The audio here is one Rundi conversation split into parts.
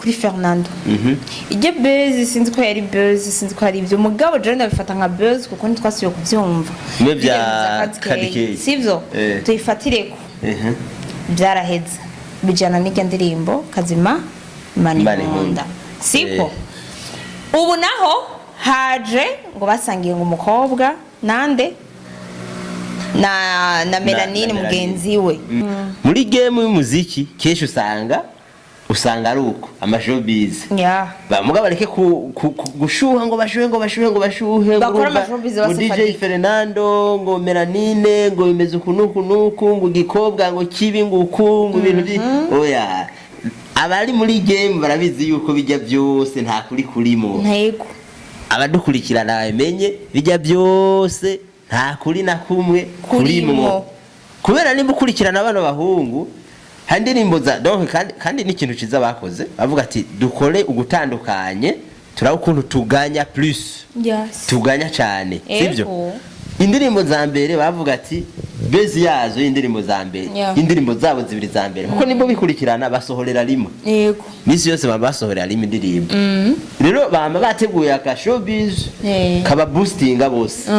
Kuri Fernando, ijya buzz, sinzi ko yari buzz, sinzi ko ari ibyo, mugabo jewe ndabifata nka buzz kuko ntitwasubiye kubyumva. Bimwe bya Bijya biza Kadikey. Sivyo? Eh. Tuyifatireko. Byaraheze, bijyana n'ijya ndirimbo Kazima Imana Imana Inkunda. Inkunda, siko? Ubu naho haje ngo basangiye ngo umukobwa nande na Melanine. Na Melanine. Mugenzi we. Muri game y'umuziki kenshi usanga ari uko ama showbiz bamuga bareke gushuha ngo bashuhe, ngo bashuhe, ngo bashuhe, ngo Bakore urumva, ama showbiz ngo DJ basefatika. Fernando ngo Melanine ngo bimeze uku nuku nuku, ngo igikobwa ngo kibi, ngo uku, ngo ibintu oya, abari muri game barabizi yuko bijya byose nta kuri kurimo. Ntego. Abadukurikirana babimenye, bijya byose nta kuri na kumwe Kurimo. kurimwo, kubera nimba ukurikirana bano bahungu hari indirimbo za donc kandi n'ikintu ciza bakoze, bavuga ati dukore ugutandukanye, turabe ukuntu tuganya plus, tuganya cyane, sibyo? Ego. Indirimbo za mbere bavuga ati base yazo y'indirimbo za mbere, indirimbo zabo zibiri za mbere, kuko nimbo bikurikirana basohorera rimwe, misi yose baba basohorera rimwe indirimbo. Rero bama bateguye aka showbiz kaba boostinga bose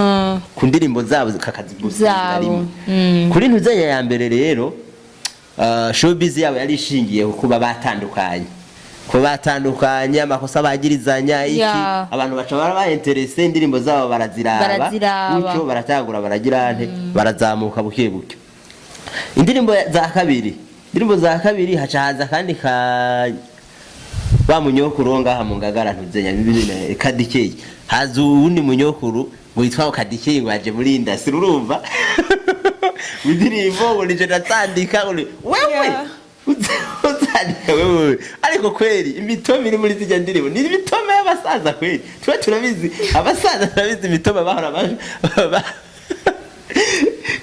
ku ndirimbo zabo, kakaziboostinga Zabo. rimwe. Kuri ntuzenya ya mbere rero, showbiz yabo yari ishingiye ku kuba batandukanye, kuba batandukanye, amakosa bagirizanya iki, abantu baca bara intéressé, indirimbo zabo baraziraba. Baraziraba. Gutyo baratangura, baragira nte, barazamuka buke buke. Indirimbo za kabiri haca haza kandi ka wa munyokuru wo ngaha mu Ngagara, ntuzenya bibiri Kadikeye, haza uwundi munyokuru ngo yitwa Kadikeye, ngo yaje muri industry, urumva indirimbo ngo nije natandika, ngo wewe uzandika wewe. Ariko kweri imitoma iri muri zijya ndirimbo ni imitoma y'abasaza kweri, tuba turabizi, abasaza turabizi imitoma bahora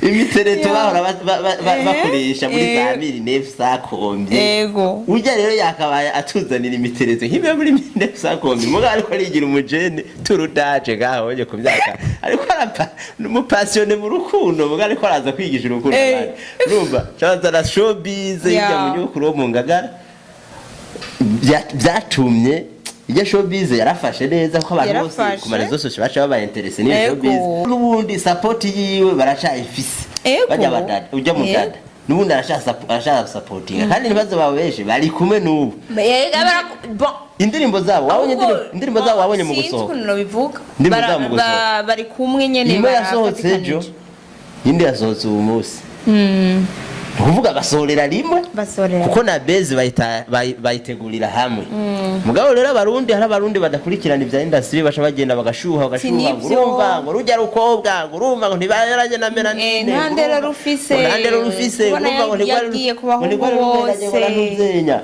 imitereto bahora bakoresha muri za 1900 combien. Ujya rero yakabaye atuzanira imitereto nk'imwe muri 1900 combien, mugabo ariko arigira umujene turudaje ngaho onye ku myaka, ariko arapa n'umu passionné mu rukundo, mugabo ariko araza kwigisha urukundo abandi. Urumva cyazana showbiz hirya mu nyukuru wo mu Ngagara. Byatumye ijya showbiz yarafashe neza, kuko abantu bose Yarafashe. ku ma réseaux sociaux baca baba intéressé n'iyo showbiz. N'ubundi support yiwe baracayifise. Bajya badada ujya mu dada n'ubundi arashaka supportinga, kandi ibibazo bawe benshi bari kumwe n'ubu. Bon. Indirimbo zabo wabonye, Ahubwo, indirimbo zabo wabonye mu sinzi gusohoka. ukuntu nabivuga. Indirimbo zabo mu gusohoka. Bari kumwe nyene. Imwe yasohotse ejo, Barafatikanije. indi yasohotse uyu munsi. Ni ukuvuga basohorera rimwe, Basohorera. kuko na base bayitegurira hamwe. Mugabo rero abarundi, hari abarundi badakurikirana ibya industry, baca bagenda bagashuha, bagashuha, ngo Sinivyo. urumva ngo rujya rukobwa, ngo urumva ngo ntibaranye na Melanine, Nta ngo ndero urumva rufise. ngo nta ndero rufise, ngo Kubona urumva ngo ntigwari yagiye ku ngo bahungu ntigwari ruberanye, ngo bose. naruzenya.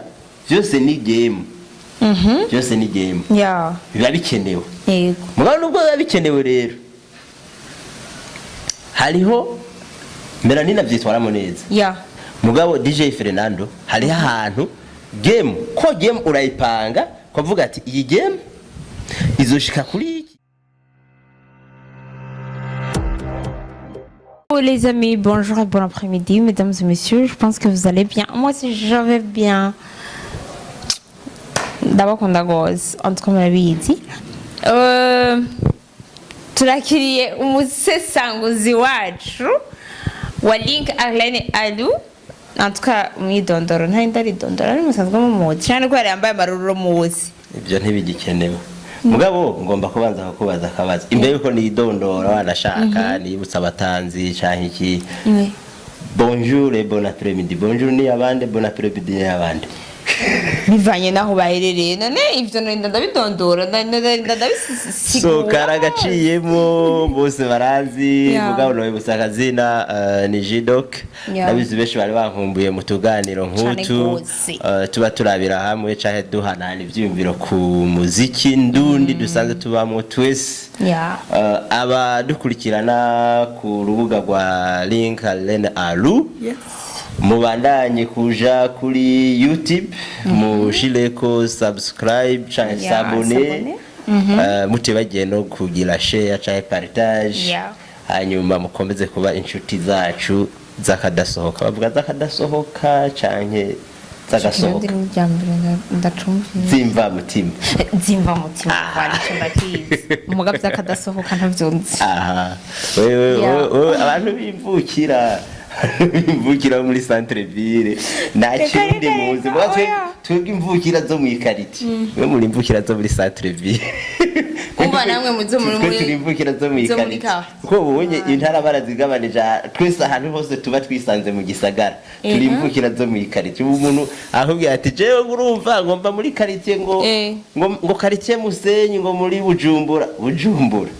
Byose ni game, byose ni game, biba bikenewe. Mugabo nubwo biba bikenewe rero, hariho Melanine abyitwaramo neza, mugabo DJ Fernando hariho ahantu game, ko game urayipanga ukavuga ati iyi game izoshika kuri iki. Oh, les amis, bonjour et bon après-midi, mesdames et messieurs. Je pense que vous allez bien. Moi aussi, je vais bien. Ndabakunda gose, en tout cas murabizi. Turakiriye umusesanguzi wacu wa Link, Arlene Alu. En tout cas umwidondoro ntari ndaridondora, ari musanzwe mumuzi cyane ko yari yambaye amarururo muzi. Ibyo ntibigikenewe, mugabo ngomba kubanza kukubaza akabazo imbere yuko nidondora, wanashaka nibutsa abatanzi canke iki. Bonjour et bon après-midi. Bonjour ni abande, bon après-midi ni abande? Bivanye n'aho baherereye. None ivyo narinda ndabidondora, ndarinda ndabisigura? So karagaciyemo, bose barazi. Mugabo nabibutsa akazina, ni Jidok. Ndabizi benshi bari bankumbuye mu tuganiro Cane nk'utu. gose. Tuba turabira hamwe canke duhanahana ivyiyumviro ku muziki ndundi dusanzwe tubamwo twese. Abadukurikirana ku rubuga rwa Link Len Alu, mubandanye kuja kuri YouTube, mushireko subscribe canke s'abonner, s'abonner. Mutibagiye no kugira share canke partage. Hanyuma mukomeze kuba inshuti zacu z'akadasohoka, bavuga z'akadasohoka canke Zagasohoka. Kirundi ni irya mbere ndacumviye. Zimva mutima. Zimva mutima kwandika ndakizi, muga vyakadasohoka ntavyonzi. Aha, wewe. Wewe, abantu b'imvukira bo muri centre ville nta Reka, kirundi reka, muzi. reka, Muga oya. twebwe imvukira zo mw'ikariti, mwe muri imvukira zo muri centre ville. Umva namwe muzo muri Twe turi imvukira zo zo muri mw'ikariti quartier. Kuko ubonye intara barazigabanije, twese ahantu hose tuba twisanze mu gisagara, turi imvukira zo mw'ikariti. Ubu umuntu akubwira ati: "Jewe urumva ngomba muri quartier ngo ngo quartier Musenyi, ngo muri Bujumbura, Bujumbura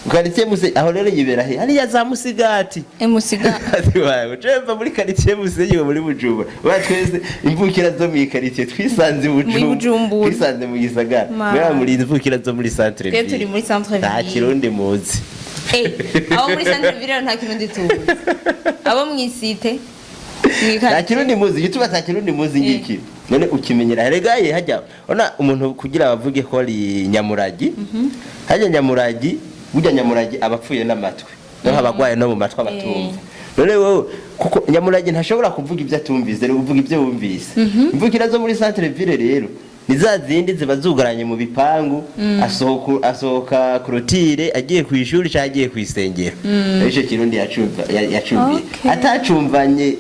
quartier Musenyi." Aho rero yibera he? Hariya za Musigati. Emusiga. Ati: "Wawe, jewe mva muri quartier Musenyi, ngo muri Bujumbura." Ba twese imvukira zo mw'ikaritiye twisanze i Muri Bujumbura. Twisanze mu gisagara. Mwe muri imvukira zo muri centre Twe ville. turi muri centre Nta ville. kirundi muzi. Abo muri centre ville rero nta kirundi tuzi, abo mw'isite. Nta kirundi muzi. Igituma nta kirundi muzi ngiki, none ukimenyera rega ye hajya ona umuntu kugira bavuge ko ari nyamuragi. Hajya nyamuragi, burya nyamuragi aba apfuye n'amatwi, no abagwaye no mu matwi abatumva. None wowe, kuko nyamuragi ntashobora kuvuga ibyo atumvise, rero uvuga ibyo wumvise. Imvukira zo muri centre ville rero ni za zindi ziba zugaranye mu bipangu, asohoka clôture agiye ku ishuri cyangwa agiye ku isengero. Ico kirundi yacumviye atacumvanye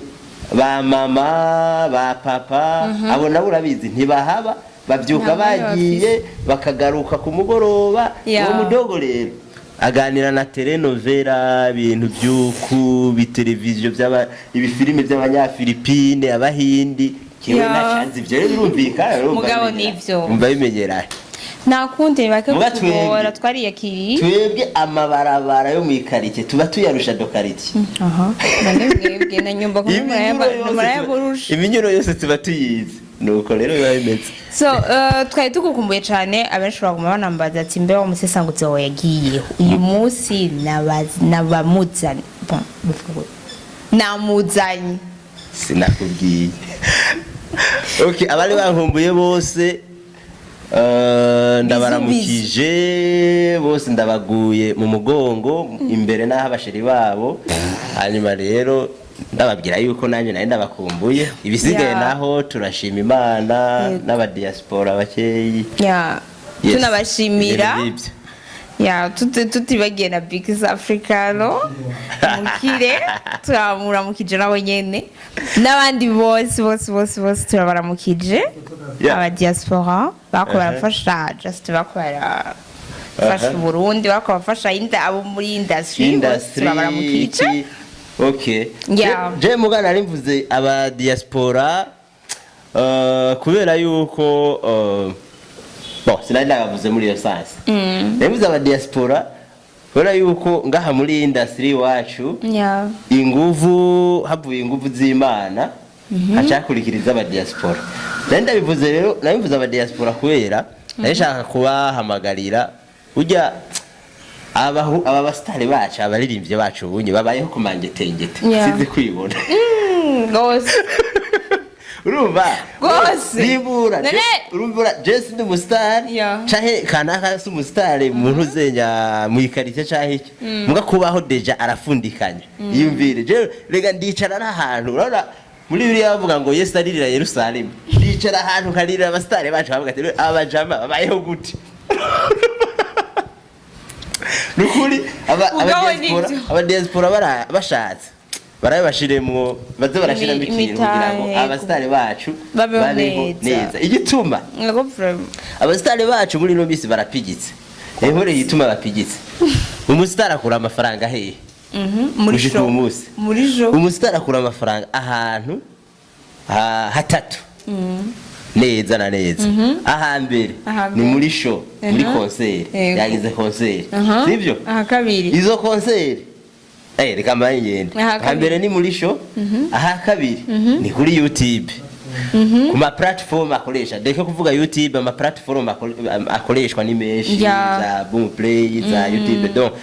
ba mama, ba papa, abo nabo urabizi ntibahaba, bavyuka Nta mwanya. bagiye, bakagaruka ku mugoroba. Uwo mudogo rero aganira na telenovela, ibintu by'uku biteleviziyo by'aba, ibifilime by'abanyafilipine, abahindi kiwe. Nacanze ibyo rero birumvikana, urumva Mugabo bimenyera. nivyo. Umva bimenyera. Nta kundi bake Muga kutugora, twariyakiriye. Twebwe amabarabara yo mw'ikaritiye tuba tuyarusha do quartier. Aha none mwebwe na nyumba kumwe murayaburusha. Iminyuro yose tuba tuyizi, nuko rero biba bimeze. So twari tugukumbuye cyane. Abenshi baguma banambaza ati: "Mbe wa musesanguzi wawe yagiyeho?" Uyu munsi nabamuzanye. Bon, bivuga gute? Namuzanye. Sinakubwiye? Okay, abari bankumbuye bose, ndabaramukije bose, ndabaguye mu mugongo imbere n'aho abasheri babo. Hanyuma rero ndababwira yuko nanjye nari ndabakumbuye. Ibisigaye naho turashima Imana n'abadiaspora bakeyi. Yes, Tunabashimira. ibintu nk'ibyo. Ya, tutibagiye na Big Africano mukire, turamuramukije nawe nyene n'abandi bose bose bose bose turabaramukije. Aba diaspora bako barafasha, just bako barafasha Burundi, bako bafasha inda abo muri industry bose. Industry. Turabaramukije. Iki, okay. Je mugana nari mvuze aba diaspora kubera yuko bon, sinari nabavuze muri iyo sens. Nari mvuze aba diaspora kubera yuko ngaha muri industry iwacu inguvu, havuye inguvu z'Imana, hacakurikiriza aba diaspora. Nari ndabivuze rero, nari mvuze aba diaspora kubera nari nshaka kubahamagarira. Ujya aba basitari bacu, abaririmbyi bacu ubunye babayeho ku mangetengete. Sinzi kwibona. Gose. Urumva? Gose. Nibura urumva je sindi umusitari canke kanaka si umusitari muntu uzenya mw'ikarite canke iki, muga kubaho déjà arafundikanya. Yiyumvire, je rega ndicara n'ahantu, urabona muri Bibiliya bavuga ngo Yesu aririra Yerusalemu, ndicara ahantu nkaririra abasitari bacu, bavuga ati: "Aba bajama babayeho gute?" Nukuri Mugabo aba diaspora nivyo. Aba diaspora bashatse barabe bashiremwo, baze barashiramo ikintu kugira ngo imitahe, abasitari bacu babeho babeho neza. Neza. Igituma Ngo vraiment. abasitari bacu muri ino minsi barapigitse, inkuru igituma bapigitse, umusitari akura amafaranga hehe? Muri Gushika show. uyu munsi. Muri show. Umusitari akura amafaranga ahantu hatatu neza na neza. Ahambere Ahambere. ni muri show, muri concert. Yagize concert, sibyo? Aha kabiri. Izo concert, reka mbaye ngende. Aha kabiri. Ahambere ni muri show, aha kabiri ni kuri YouTube, ku ma platform akoresha. Ndeke kuvuga YouTube, ama platform akoreshwa ni menshi, za Boomplay, za YouTube, donc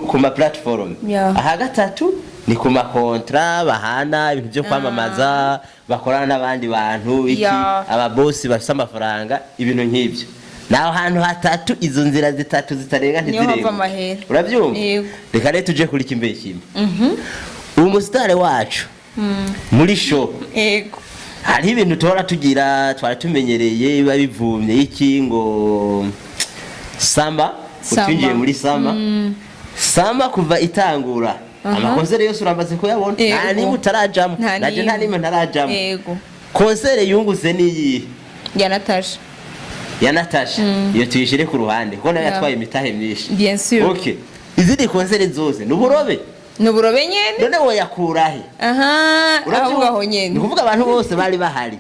ku ma platform. Aha gatatu ni ku ma contrat bahana, ibintu byo kwamamaza, bakorana n'abandi bantu iki, ababosi bafise amafaranga, ibintu nk'ibyo. Naho hantu hatatu, izo nzira zitatu zitarenga Niho hava ntizirenga. amahera. Urabyumva? Yego. Reka rero tuje kuri kimbe kimwe. Uwo musitari wacu muri show Yego. Hariho ibintu tuhora tugira, twari tumenyereye, biba bivumye iki ngo summer. Summer. Twinjiye muri summer. Summer kuva itangura, ama concert yose uramaze kuyabona, nta nimwe utarajamo. Nta Naje nta nimwe. nimwe ntarajamo. Concert yungutse niyihe? Ya Natasha. Ya Natasha, iyo tuyishire ku ruhande kuko nayo yatwaye imitahe myinshi. Bien sûr. Okay, izindi concert zose ni uburobe. Ni uburobe nyene. None woyakurahe? Aha, aho ngaho Ni nyene. ukuvuga abantu bose bari bahari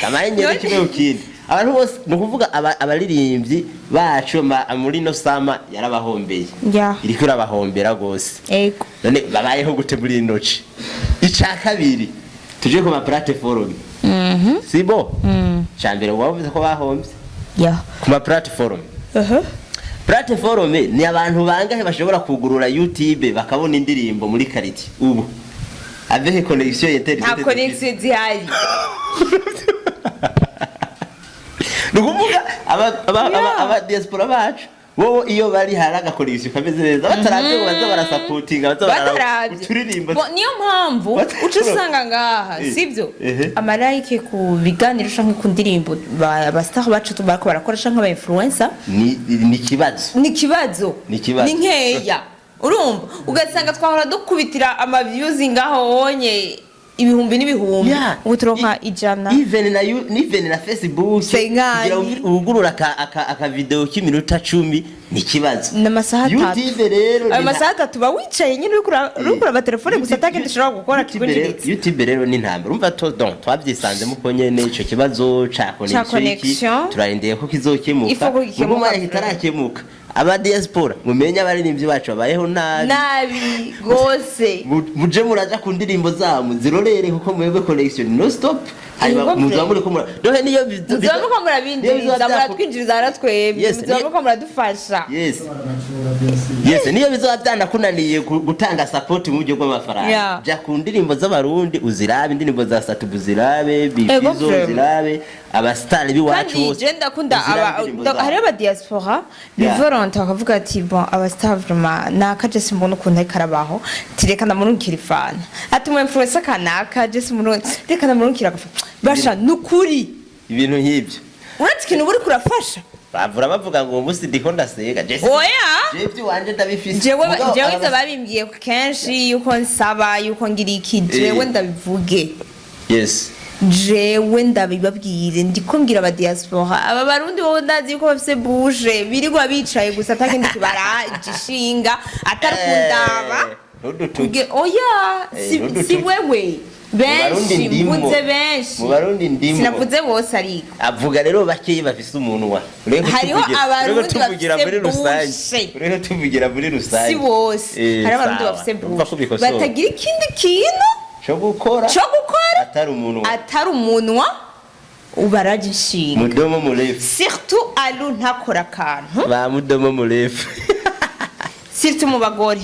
kamaye ngende kimwe ku kindi. Abantu bose, ni ukuvuga abaririmbyi bacu muri ino summer yarabahombeye. Iriko irabahombera rwose. None babayeho gute muri ino ci? Ica kabiri, tuje ku ma platform. Sibo ca mbere wavuze ko bahombye ku ma platform. Platform ni abantu bangahe bashobora kugurura YouTube bakabona indirimbo muri qualité ubu avec connexion internet? Nta connexion zihari. Ni ukuvuga aba diaspora bacu bo iyo bari hari aga connexion kameze neza, bataravye ngo baza barasapotinga, baza bararaba Bataravye. uturirimbo. Bo, niyo mpamvu uca usanga ngaha, sibyo, ama like ku biganiro canke ku ndirimbo aba star bacu bariko barakora canke aba influencer Ni ikibazo. Ni ikibazo. Ni ikibazo. Ni nkeya. Urumva, ugasanga twahora dukubitira ama views ngaho wonye ibihumbi n'ibihumbi, ubu turonka 100. Even na Facebook Sengani. kugira wugurura aka video k'iminota 10 ni ikibazo. Ni amasaha 3. YouTube rero Ayo ni masaha 3 uba wicaye nyine uriko uraba telefone gusa, atakindi ushobora gukora kikwinjiritse. YouTube rero ni intambara. Urumva donc twabyisanzemo ko nyene ico kibazo ca connexion iki, Connexion. turarindiriye ko kizokemuka. Ifo ko gikemuka. Mugo mwanya kitarakemuka, aba diaspora mumenye abaririmbyi bacu babayeho nabi. Nabi gose. Muje muraja ku ndirimbo zabo zirorere, kuko mwebwe connexion no stop. Hanyuma Yego. muzoba muriko mura dohe niyo Muzoba muko niyo murabinjiriza, bizoba muratwinjiriza na twebwe. Yes, Muzoba muko muradufasha. Yes, niyo bizoba byanakunaniye gutanga support mu buryo bw'amafaranga, ja ku ndirimbo z'abarundi uzirabe, indirimbo za Satubu zirabe, Ego, Bifizo vraiment. zirabe, abasitari b'iwacu Kandi bose je ndakunda uzirabe indirimbo zabo. hariho aba diaspora bivolonta bakavuga ati: "Bon, aba star vraiment naka je simbona ukuntu ariko arabaho, ati reka ndamurungikira ifana, ati umu influencer kanaka je simbona, reka ndamurungikira agafa." Basha nukuri. Ibintu nk'ibyo. Uretse ikintu uba uriko urafasha. Bavura bavuga ngo uwo munsi ndiko ndasega. Oya. Jewe iby'iwanje ndabifise. Jewe Mugabo jewe ivyo babimbwiye kenshi yuko nsaba yuko ngira iki, jewe ndabivuge. Jewe ndabibabwire, ndiko mbwira aba diaspora, aba barundi wowe ndazi yuko bafise buje birirwa bicaye gusa, atakindi kibaragishinga atari kundaba. Ntudutuke. Oya, Ntudutuke. si wewe, Barundi benshi. ndimo. Mvuze benshi. Mu Barundi ndimo. Sinavuze bose ariko. Avuga rero bakeyi bafise umunwa. Ureke Hariho abarundi ureke tuvugira bafise muri rusange. bushe. Ureke tuvugira muri rusange. Si bose. Hari abarundi Sawa. bafise Urumva ko bushe bikosora. batagira ikindi kintu cyo gukora co gukora atari umunwa. Atari umunwa ubaraje inshinga. Mudomo murefu. Surtout alu ntakora akantu. Ba mudomo murefu. Surtout mu bagore.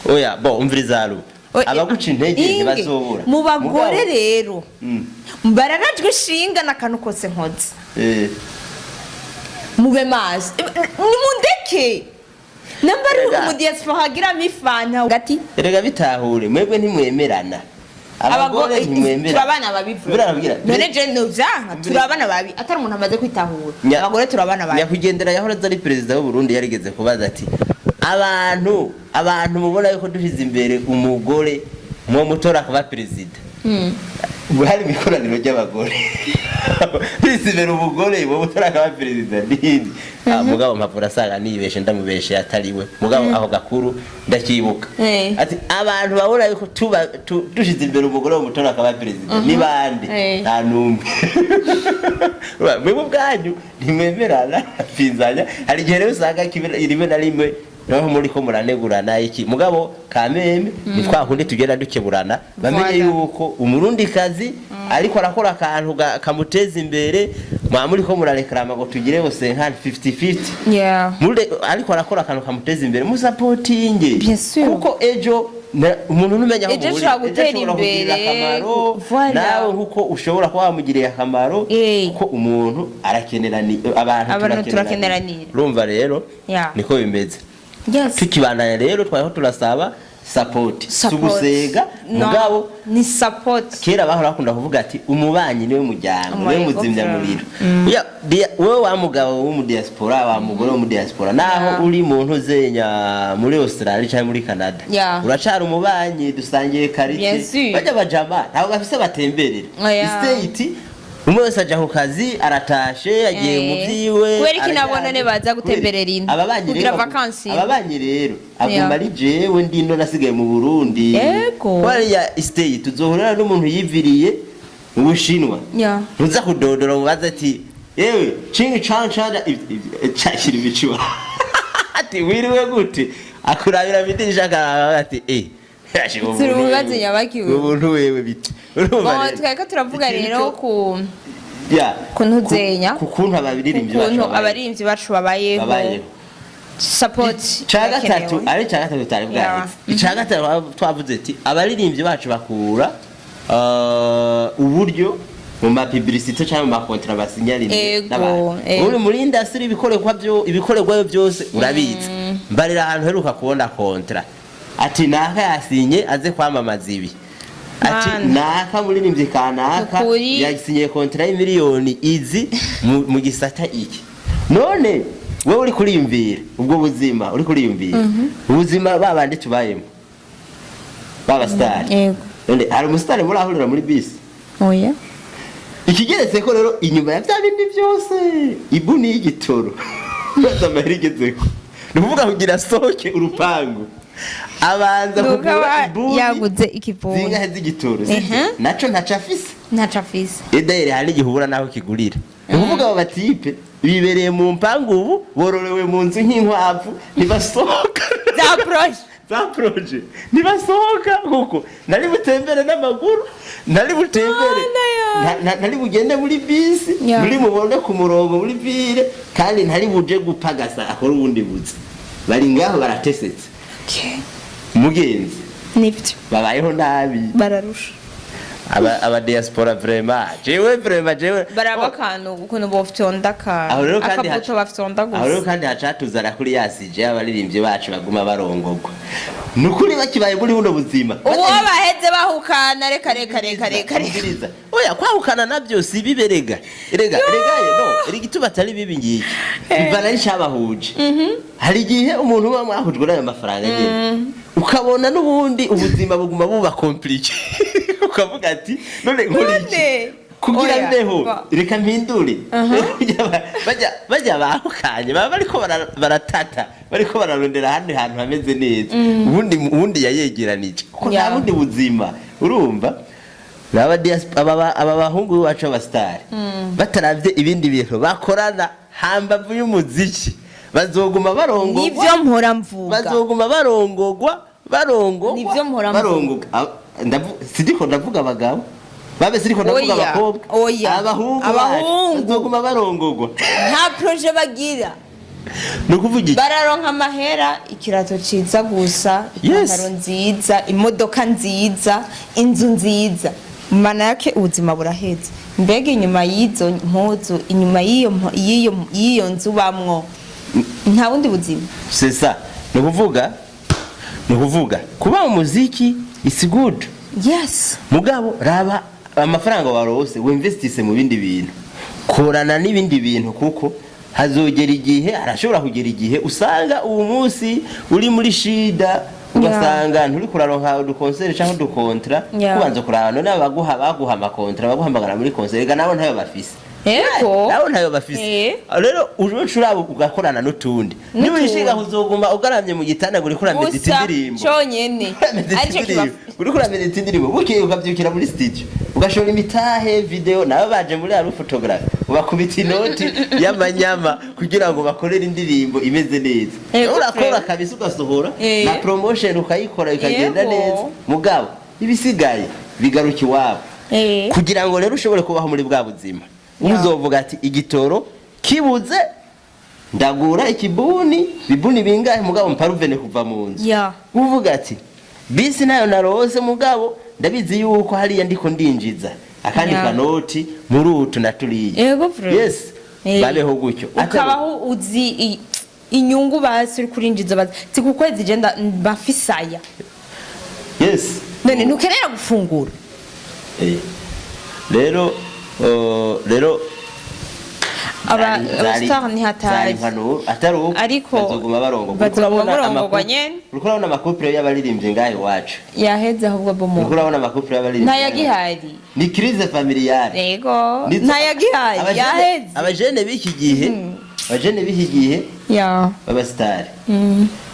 Oya, bo umviriza haru. Abaguca intege Inge, ntibazobura. mu bagore Mugabo- rero bararajwe ishinga n'akantu kose nkoze. Mube maso, nimundeke namba ari Erega. umu diaspora agiramo ifanta gati. Erega bitahure, mwebwe ntimwemerana. Abagore ntimwemerana. Turabana babi. Birabwira. None je novyanka turabana babi atari umuntu amaze kwitahura. Abagore turabana babi. Nyakwigendera yahora ari perezida w'u Burundi yarigeze kubaza ati: Abantu mubona yuko dushize imbere umugore mwo mutora kuba perezida?" Ubu hari imikoraniro ry'abagore, dushyize imbere umugore mwo mutora kuba perezida nindi. Ah, mugabo mpavura asanga nibeshe, ndamubeshe atari we, mugabo aho gakuru ndakibuka. Ati: "Abantu babona yuko tuba dushize imbere umugore wo mutora akaba perezida ni bande?" Nta n'umwe. Mwebwe ubwanyu ntimwemerana, pinzanya. Hari igihe rero usanga rimwe na rimwe naho muri ko muranegurana iki, mugabo kameme ni twa kundi tugenda dukeburana, bamenye yuko umurundikazi ariko arakora akantu kamuteza imbere. Mwa muri ko murarekarama ngo tugire bose nka 50-50. Ariko arakora akantu kamuteza imbere, musapotinge. Bien sûr. Kuko ejo umuntu ntumenya aho Ejo muhurira. ashobora gutera Ejo ashobora kugirira imbere. akamaro Voilà. nawe nkuko ushobora kuba wamugiriye akamaro. Kuko umuntu arakenerani, abantu Abantu turakeneranira. Turakeneranira. Urumva rero niko bimeze. Tukibandanya rero, twariho turasaba Support si Support. ugusega. No, mugabo ni support. Kera bahora bakunda kuvuga ati umubanyi niwe muryango, niwe Yego, muzimyamuriro. Wewe wa mugabo wo mu diaspora, wa mugore wo mu diaspora, naho uri mu ntuzenya muri Australia cyangwa muri Canada, uracara umubanyi, dusangiye Bien quartier. sûr. Bajya bajama ntabwo bafise batemberera Oya. state. Umwe wese aja ku kazi, aratashe, agiye mu vyiwe. Kubera iki nabo araryamye. none baza gutemberera ino? Ababanyi Kugira rero vacances. Ababanyi rero aguma ari jewe ndino nasigaye mu Burundi. Kwariya state tuzohurira n'umuntu yiviriye mu Bushinwa, ntuza kudodora mubaze ati yewe cingi can can cashira ibicuba, ati wiriwe gute? Akurabira midirisha akaraba ati eh Turi mu bibazo nyabakiwe. Ubuntu wewe bite? Urumva Bon, rero, twariko turavuga ikintu rero ku ya ku ntuzenya. ku kuntu abaririmbyi bacu ukuntu babayeho. Abaririmbyi bacu babayeho. Babayeho. Support Ica gatatu, irakenewe. ari ica gatatu tutari bwahetse. Ica gatatu twavuze ati abaririmbyi bacu bakura uburyo mu ma publicité cyangwa mu ma contrat basinyarira n'abantu. Uri muri industry, ibikorerwa byo ibikorerwayo byose urabizi. Mbarira ahantu heruka kubona contrat ati naka yasinye aze kwamamaza ibi, ati Mana. naka muririmbyi kanaka Ukuri. yasinye contrat y'imiliyoni izi mu gisata iki. None wowe uri kuriyumvira ubwo buzima, uri kuriyumvira ubuzima babandi tubayemo b'abasitari? Yego. None hari umusitari murahurira muri bisi? Oya. Ikigeretse ko rero inyuma ya bya bindi byose, ibuni y'igitoro maze amahera igezeko, ni ukuvuga kugira asohoke urupangu abanza Nuko kugura aba ibuni yaguze ikibuni. zingahe z'igitoro, sibyo? Naco ntaco afise. Ntaco afise. Edayeri hari n'igihe ubura n'aho kigurira. Ni ukuvuga abo batipe bibereye mu mpangu, ubu bororewe mu nzu nk'inkwavu, ntibasohoka. Za projet. Za projet, ntibasohoka kuko nari butembere n'amaguru, nari butembere, Mana ya. ntari bugende muri bisi, muri mubone ku murongo muri ville, kandi ntari buje gupagasa akora ubundi buzi. Bari ngaho baratesetse. Mugenzi, Nibyo. babayeho nabi. Bararusha. Aba diaspora vraiment, jewe vraiment, jewe Baraba akantu ukuntu bofyonda akantu, Aho rero kandi akabuto bafyonda aho rero gusa. kandi hacatuzana kuri ya sujet y'abaririmbyi bacu baguma barongogwa. Ni ukuri bakibaye muri buno buzima. Ubu baheze bahukana, reka reka reka reka reka. Umviriza. Oya, kwahukana nabyo si bibi rega. Rega rega ye, no erega ituma atari bibi ngiki, bivana n'icabahuje. Hari igihe umuntu uba mwahujwe n'ayo mafaranga nyene, ukabona n'ubundi ubuzima buguma buba compliqué, ukavuga ati none nkora iki None? kugira Oya, mbeho? Reka mpindure. Bajya bahukanye baba bariko baratata, bariko bararondera ahandi hantu hameze neza, ubundi yayegeranije kuko nta bundi buzima. Urumva aba bahungu bacu b'abasitari bataravye ibindi bintu bakorana hambavu y'umuziki, bazoguma barongogwa. Nivyo mpora mvuga. Bazoguma barongogwa, barongogwa. Nivyo mpora mvuga. Barongogwa. Sindiko ndavuga abagabo babe, siriko ndavuga Oya, abakobwa. oya. Abahungu bacu Abahungu. bazoguma barongogwa. Nta projet bagira. Ni ukuvuga iki? Bararonka amahera, ikirato ciza gusa, ipantaro nziza, imodoka nziza, inzu nziza, mana yake ubuzima buraheze. Mbega inyuma y'izo mpuzu, inyuma y'iyo nzu bamwo, nta bundi buzima. C'est ça. Ni ukuvuga kuba umuziki is good. Mugabo raba amafaranga warose, winvestise mu bindi bintu, korana n'ibindi bintu, kuko hazogera igihe, arashobora kugera igihe usanga uwo munsi uri muri shida, ugasanga nturi kuraronka udu concert cyangwa udu contrat. Kubanza kuraba none abaguha, baguha ama contrat, baguhamagara muri concert, ega nabo ntayo bafise. Nabo ntayo bafise. Rero uje uraba ugakorana n'utundi, niba N'utundi. wishinga uzoguma ugaramye mu gitanda ngo uriko uramedita Gusa indirimbo. conyene arico kiba. Uriko uramedita indirimbo, bukeye ukavyukira muri studio ugashora imitahe video, nabo baje muri aru photography, ubakubita inoti y'amanyama kugira ngo bakorere indirimbo imeze neza. Urakora kabisa ugasohora, na promotion ukayikora ikagenda neza, mugabo ibisigaye bigaruka iwabo. Kugira ngo rero ushobore kubaho muri bwa buzima, uzovuga ati igitoro kibuze ndagura ikibuni, bibuni bingahe, mugabo mparuvene kuva mu nzu. Uvuga ati bisi nayo narose, mugabo ndabizi yuko hariya ndiko ndinjiza akandi kanoti muri utu na turiya. Yego, vrai. Yes. Babeho gutyo. Ukabaho uzi inyungu basi uri kurinjiza, bazi ti ku kwezi je mbafisaya. Yes. None ntukenera gufungura. Rero Abastar ni zari hatari. Impanuro atari uko Ariko bazoguma barongorwa. bazoguma Uriko urabona barongorwa nyene. Uriko urabona ama couple y'abaririmbyi ngaha iwacu. Yaheze ahubwo bomo. Uriko urabona ama couple y'abaririmbyi. Ntayagihari. Ni crise familiale. Yego, ntayagihari, yaheze. Abajene b'iki gihe b'abasitari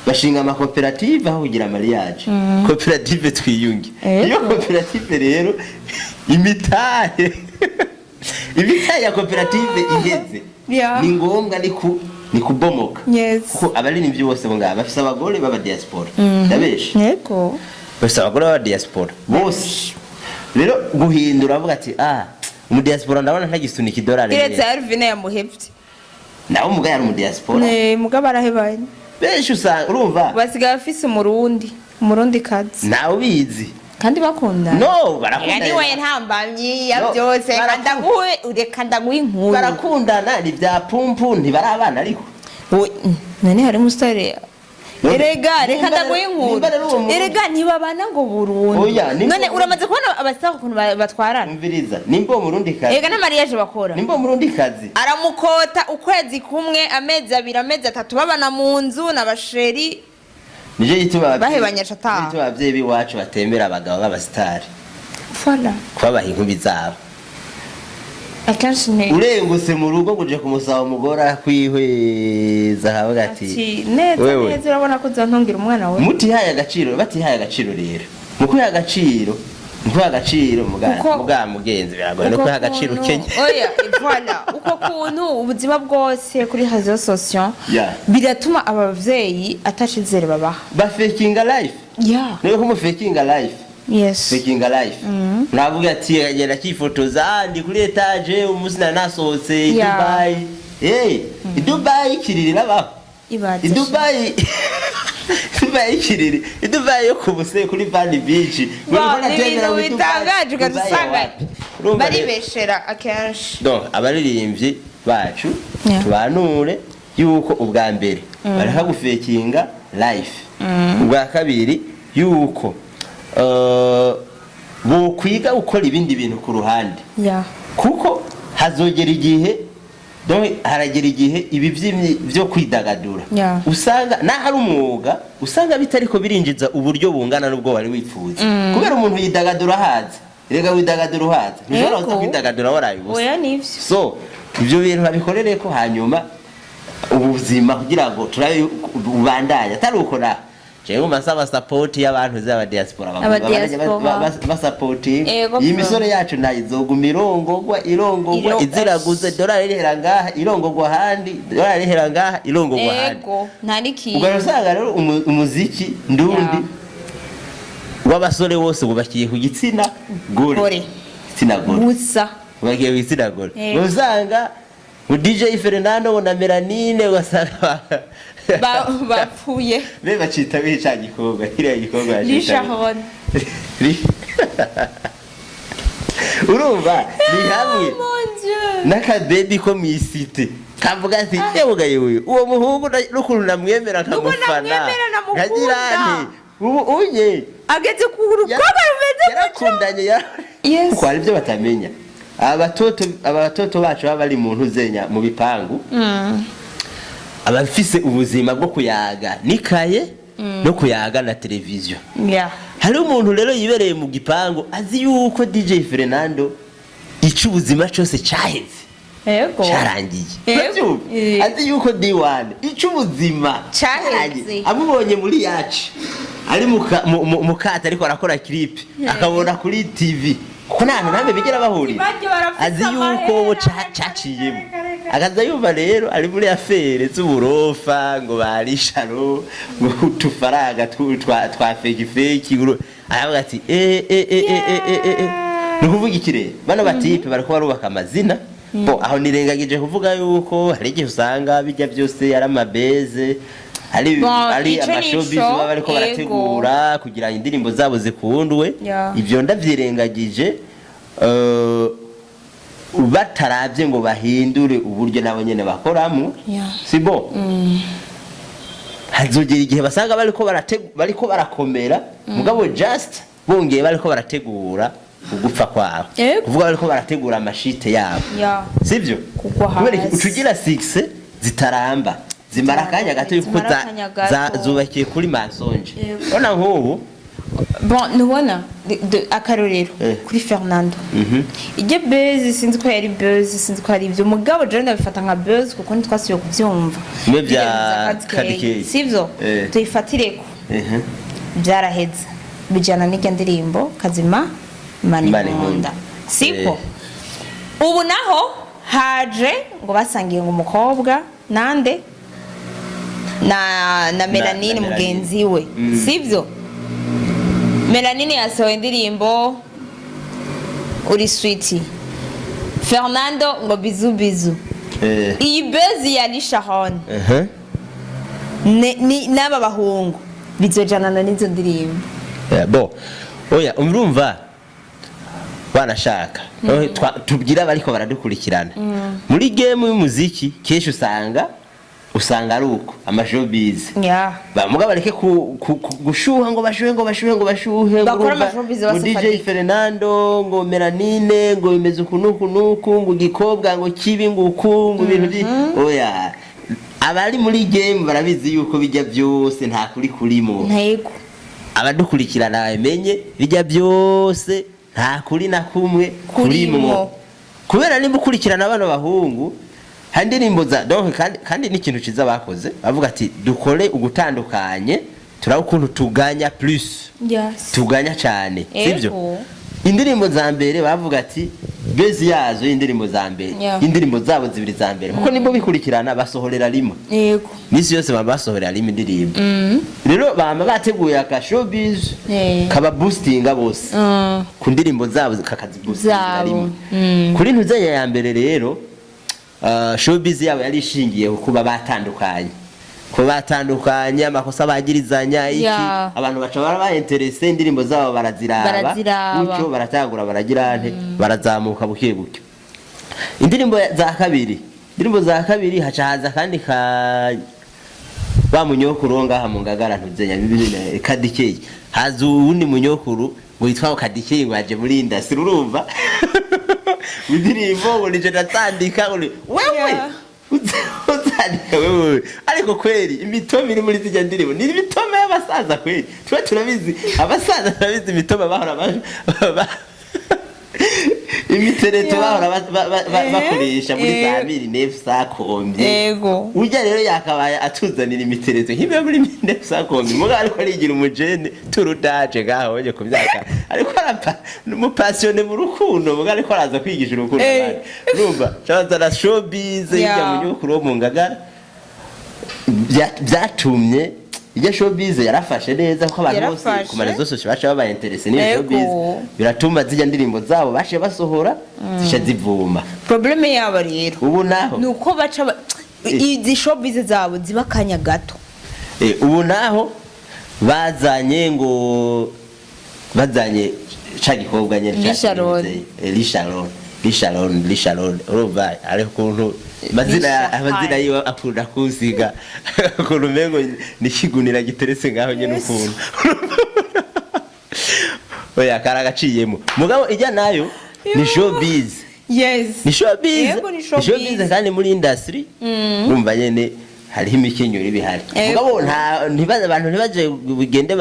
bashinga amakoperative aho kugira mariage. Koperative Twiyunge. Iyo koperative rero, imitahe ya koperative iheze, ni ngombwa ni kubomoka. Kuko abaririmbyi bose bo ngaha bafise abagore b'aba diaspora, ndabeshe? Yego. Bafise abagore b'aba diaspora bose. Rero guhindura, avuga ati: "Ah, umu diaspora ndabona ntagisunika idolari Kiretse neza." Alvin yamuhevye. Nawe umugabo yari umu diaspora. Ne mugabo arahebanye. Benshi usanga, urumva, basigaye bafise umurundi kazi. Ntawe ubizi. Kandi bakundana. No, barakundana. Niwe ntambamyi ya No, byose. Reka ndaguhe, reka ndaguhe inkuru. Barakundana ni bya pumpu, ntibarabana ariko. None hari umusore. None- Erega reka ndaguhe inkuru. Nimba rero uwo Erega ntibabana ngo burundu. Oya, None uramaze kubona abasitari ukuntu batwarana? Umviriza, nimba uwo murundi kazi Erega n'amariyaje bakora, nimba uwo murundi kazi aramukota ukwezi kumwe, amezi 2, amezi 3, babana mu nzu n'abasheri. Nicyo gituma Bahebanye ataha. nicyo gituma abavyeyi b'iwacu batemera abagabo b'abasitari Voilà. kubabaha inkumi zabo. Akenshi ni Urengutse mu rugo ngo uje kumusaba umugore, akwihweza akavuga ati: Ati neza "Wewe." neza, urabona ko uzantungira umwana we. Mutihaye agaciro, batihaye agaciro rero, mu kwiha agaciro, mu kwiha agaciro muga mugenzi, biragoye no Uko kwiha agaciro kuntu- ukenye. Oya, voilà, uko kuntu ubuzima bwose kuri réseaux sociaux biratuma abavyeyi atacizere babaha. Bafekinga life. Niyo ko mufekinga life. Faking life, navuga ati agenda akifotoza: "Ah, ndi kuri étage, umunsi nari nasohotse i Dubai." Hey, i Dubai ikiriri rabaho. Ibaze. I Dubai, Dubai ikiriri, i Dubai yo kubuse kuri Van Beach. Bon, ni ibintu bitangaje, ugaca usanga Urumva rero- baribeshera akenshi. Donc abaririmbyi bacu, tubanure yuko ubwa mbere bareka gufekinga life, ubwa kabiri yuko bokwiga gukora ibindi bintu ku ruhande, kuko hazogera igihe, donc haragera igihe ibi byo kwidagadura usanga naho ari umwuga, usanga bitariko birinjiza uburyo bungana n'ubwo wari wifuza, kubera umuntu yidagadura ahaze. Rega widagadura uhaze, ntushobora kuza kwidagadura waraye ubusa. Oya, nivyo. So ibyo bintu babikorere ko, hanyuma ubuzima kugira ngo turabe ubandanye. Atari uko na jewe masaba support y'abantu z'aba diaspora, Aba diaspora. basapotinga iyi misore yacu, nayo izoguma irongogwa, irongogwa, iziraguze dolari rihera ngaha, irongogwa ahandi, dolari rihera ngaha, irongogwa ahandi. Ego, nta n'ikintu. Ugaca usanga rero umuziki ndundi w'abasore wose wubakiye ku gitsina gore. Gore. Gitsina gore. Gusa. Wubakiye ku gitsina gore. Yego. Usanga ngo DJ Fernando ngo na Melanine, ugasanga Bapfuye. Be bacita bica gikorwa, kiriya gikorwa bacita. Lisharon. Urumva ni hamwe Mon Dieu. n'akabebi ko mw'isite kavuga ati: "Yewe yewe, uwo muhungu n'ukuntu namwemera, Nuko nkamufana, namwemera, namukunda." nkagira nti ubu unye Ageze ku rukoba rumeze gutyo. Yarakundanye kuko hari ibyo batamenya. Aba batoto bacu baba bari mu ntuzenya mu bipangu, abafise ubuzima bwo kuyaga n'ikaye no kuyaga na televiziyo. Hari umuntu rero yibereye mu gipangu azi yuko DJ Fernando ica ubuzima cyose cyaheze, cyarangiye. Urabyumva? Azi yuko D1 ica ubuzima Caheze. cyarangiye. Amubonye muri yacu ari mu kato ariko arakora clip, akabona kuri TV, kuko nta hantu namwe bigera bahurira. Barya barafise Azi yuko amahera. bo caciyemo, akaza yumva rero ari muri affaires z'uburofa, ngo barisharo, ngo utufaranga twa fake fake, aravuga ati: "Eh eh eh eh eh eh eh eh." Ni ukuvuga iki rero? Bano batipe bariko barubaka amazina bo aho. Nirengagije kuvuga yuko hari igihe usanga bijya byose ari amabeze, ari Bon, ari ico ama showbiz nico, baba bariko barategura kugira ngo indirimbo zabo zikundwe. Ibyo ndavyirengagije. Bataravye ngo bahindure uburyo nabo nyene bakoramo, si bon. Hazogera igihe basanga bariko barakomera, mugabo just bongeye bariko barategura ugupfa kwabo. Kuvuga bariko barategura amashite yabo, sivyo? Kugwa Kubera iki? hasi. Uca ugira succès zitaramba, zimara akanya gato, kuko Zimara akanya gato. Zubakiye kuri mensonge. Urabona nk'ubu Bon, ntubona akarorero kuri Fernando, ijya buzz, sinzi ko yari buzz, sinzi ko ari ibyo, mugabo jewe ndabifata nka buzz kuko ntitwasubiye kubyumva. Bimwe bya Bijya biza Kadikey. Kadikey, sivyo? Tuyifatireko. Byaraheze, bijyana n'ijya ndirimbo Kazima Imana Imana Inkunda. Inkunda, siko? Ubu naho haje ngo basangiye ngo umukobwa nande na Melanine na Melanine. mugenzi we, sivyo? Melanine yasohoye indirimbo uri sweet, Fernando ngo bizu bizu. Iyi buzz ya Lisharon n'aba bahungu bizojanana n'izo ndirimbo. Yeah, bo oya, urumva banashaka. Tubwire abariko baradukurikirana, muri game y'umuziki kenshi usanga ari uko ama showbiz bamuga bareke gushuha ngo bashuhe, ngo bashuhe, ngo bashuhe, ngo Bakore urumva, ama showbiz ngo DJ basafatika. Fernando ngo Melanine ngo bimeze uku nuku nuku, ngo igikobwa ngo kibi, ngo uku, ngo ibintu oya, abari muri game barabizi yuko bijya byose nta kuri kurimo. Ntego. Abadukurikirana bamenye bijya byose nta kuri na kumwe Kurimwo. kurimwo, kubera nimba ukurikirana bano bahungu hari indirimbo za donc kandi n'ikintu ciza bakoze, bavuga ati dukore ugutandukanye, turaba ukuntu tuganya plus, tuganya cyane, sibyo? Indirimbo za mbere bavuga ati buzz yazo, y'indirimbo za mbere, indirimbo zabo zibiri za mbere, kuko nimbo bikurikirana basohorera rimwe, misi yose baba basohorera rimwe indirimbo. Rero bama bateguye aka showbiz kaba boostinga bose ku ndirimbo zabo, kakaziboostinga Zabo. rimwe. Kuri ntuzenya ya mbere rero, showbiz yabo yari ishingiye ku kuba batandukanye, kuba batandukanye, amakosa bagirizanya iki, abantu baca bara intéressé, indirimbo zabo baraziraba, Baraziraba. gutyo baratangura baragira nte, barazamuka buke buke. Indirimbo za kabiri haca haza kandi ka wa munyokuru wo ngaha mu Ngagara, ntuzenya bibiri Kadikeye, haza uwundi munyokuru ngo yitwa Kadikeye, ngo yaje muri industry, urumva indirimbo ngo nije natandika, ngo wewe uzandika wewe. Ariko kweri imitoma iri muri zijya ndirimbo ni imitoma y'abasaza kweri, tuba turabizi, abasaza turabizi imitoma bahora imitereto bahora bakoresha muri za 1900 combien. Ujya rero yakabaye atuzanira imitereto nk'imwe muri 1900 combien, mugabo ariko arigira umujene turudaje ngaho onye ku myaka, ariko arapa n'umu passionné mu rukundo, mugabo ariko araza kwigisha urukundo abandi. Urumva cabazana showbiz hirya mu nyubakuru wo mu Ngagara. Byatumye ijya showbiz yarafashe neza, kuko abantu bose Yarafashe. ku ma réseaux sociaux baca baba intéressé n'iyo showbiz, biratuma zijya ndirimbo zabo baciye basohora zica zivuma. Problème yabo rero Ubu naho ni uko baca izi showbiz zabo ziba akanya gato. Ubu naho bazanye ngo bazanye ca gikobwa nyene Lee Sharon. Lee Sharon, Lee Sharon, Lee Sharon, urumva ariko ukuntu amazina Lee amazina yiwe akunda kunsiga ukuntu umengo ni ikigunira giteretse ngaho nyene ukuntu, oya, karagaciyemo. Mugabo ijya nayo ni showbiz. Ni showbiz. Yego, ni Ni showbiz. showbiz, kandi muri industry urumva nyene hariho imikenyero ibihari. Mugabo nta ntibaze abantu ntibaje bigende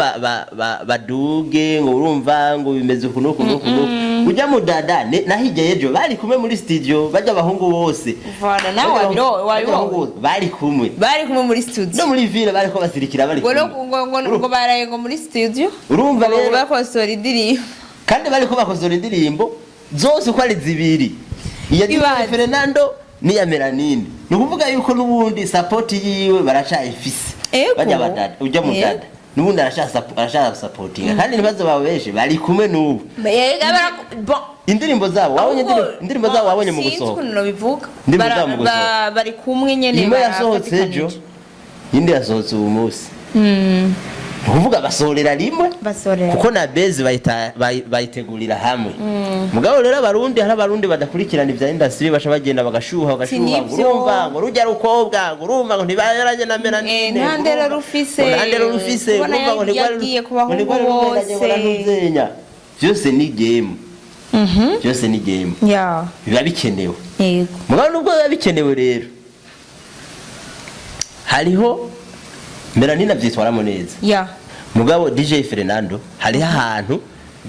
baduge ngo urumva ngo bimeze uku n'uku n'uku n'uku. Ujya mu dada na hirya y'ejo bari kumwe muri studio, bajya abahungu bose. Voilà, nawe Bajya wabiro bajya abahungu wabibonye. bose bari kumwe. Bari kumwe muri studio. No muri ville bariko basirikira bari Ngo kumwe. ngo baraye ngo muri studio. Urumva Ngo rero bakosora indirimbo. Kandi bariko bakosora indirimbo zose uko ari zibiri, iya DJ Ibaze. Fernando n'iya Melanine. Ni ukuvuga yuko n'ubundi support yiwe baracayifise. Bajya badada, ujya mu dada n'ubundi arashaka supportinga, kandi ntibazo babo benshi bari kumwe n'ubu. Yega bon. Indirimbo zabo wabonye, indirimbo zabo wabonye mu Sinzi gusohoka? ukuntu nabivuga. Indirimbo zabo mu gusohoka. Bari kumwe nyene. Imwe yasohotse ejo, Barafatikanije. indi yasohotse uyu munsi. Ni ukuvuga basohorera rimwe, Basohorera. kuko na base bayitegurira hamwe. Mugabo rero Abarundi, hari Abarundi badakurikirana ibya industry, baca bagenda bagashuha, bagashuha ngo Nivyo. urumva ngo rujya rukobwa, ngo urumva ngo ntibayaranye na Melanine, Nta ngo ndero urumva- rufise. ngo nta ndero rufise, Kubona urumva ngo ntigwari yagiye ku ngo bahungu ntigwari ruberanye, ngo bose. naruzenya. Byose ni game, byose ni game. Biba bikenewe. Mugabo nubwo biba bikenewe rero, hariho Melanine abyitwaramo neza. Mugabo DJ Fernando, hariho ahantu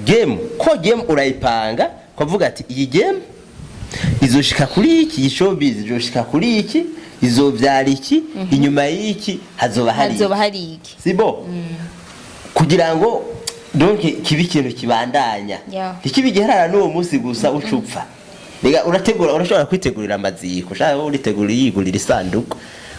game, ko game urayipanga ukavuga ati iyi game izoshika kuri iki, iyi showbiz izoshika kuri iki, izovyara iki, inyuma y'iki hazoba hari iki. Hazoba hari iki. Sibo kugira ngo donc kibe ikintu kibandanya, ntikibe igiharara n'uwo munsi gusa ucupfa. Rega urategura, urashobora kwitegurira amaziko, ushaka uritegura yigurira isanduku